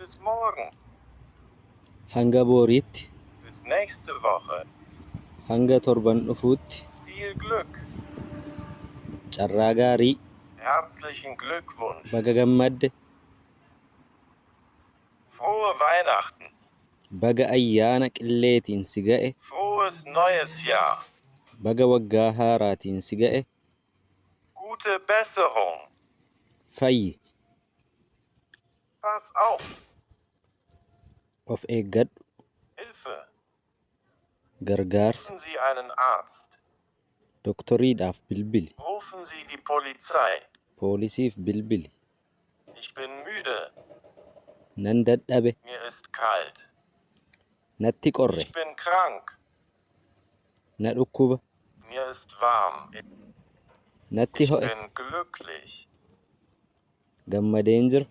Bis morgen. Hanga booriitti. Bis nächste Woche. Hanga torban dhufuutti. Viel Glück. Carraa gaarii. Herzlichen Glückwunsch. Baga gammadde. Frohe Weihnachten. Baga ayyaana qilleetiin si ga'e. Frohes neues Jahr. Baga waggaa haaraatiin si ga'e. Gute Besserung. Fayyi. Pass auf. Of eeggadhu. Hilfe. Gargaarsa. Rufen Sie einen Arzt. Doktoriidhaaf bilbili. Rufen Sie die Polizei. Poolisiif bilbili. Ich bin müde. Nan dadhabe. Mir ist kalt. Natti qorre. Ich bin krank. Na dhukkuba. Mir ist warm. Natti Ich ho'e. bin glücklich. Gammadeen jira.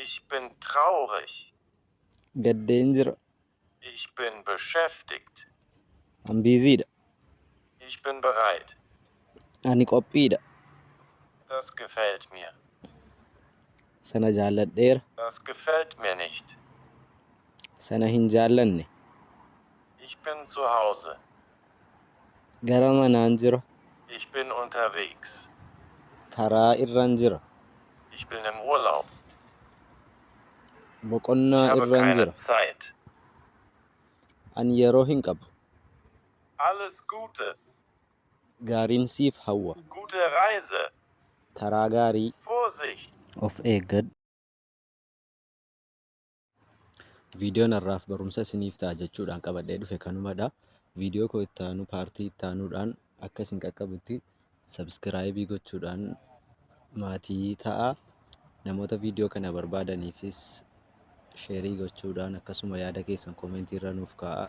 Ich bin traurig. Gaddeen jira. Ich bin beschäftigt. An biiziidha. Ich bin bereit. Ani qophiidha. Das gefällt mir. Sana jaalladheera. Das gefällt mir nicht. Sana hin jaallanne. Ich bin zu Hause. Gara manaan jira. Ich bin unterwegs. Karaa irran jira. Ich bin im Urlaub. Ich Boqonnaa habe irran keine jira. Zeit. Ani yeroo hin qabu. Alles Gute. Gaariin siif hawwa. Gute Reise. Karaa gaarii. Vorsicht. Of eeggadhu. Viidiyoon har'aaf barumsa isiniif ta'a jechuudhaan qabadhee dhufe kanumadha. Viidiyoo koo itti aanu paartii itti aanuudhaan akka isin qaqqabutti subscribe gochuudhaan maatii ta'a. Namoota viidiyoo kana barbaadaniifis share gochuudhaan akkasuma yaada keessan comment irra nuuf kaa'aa.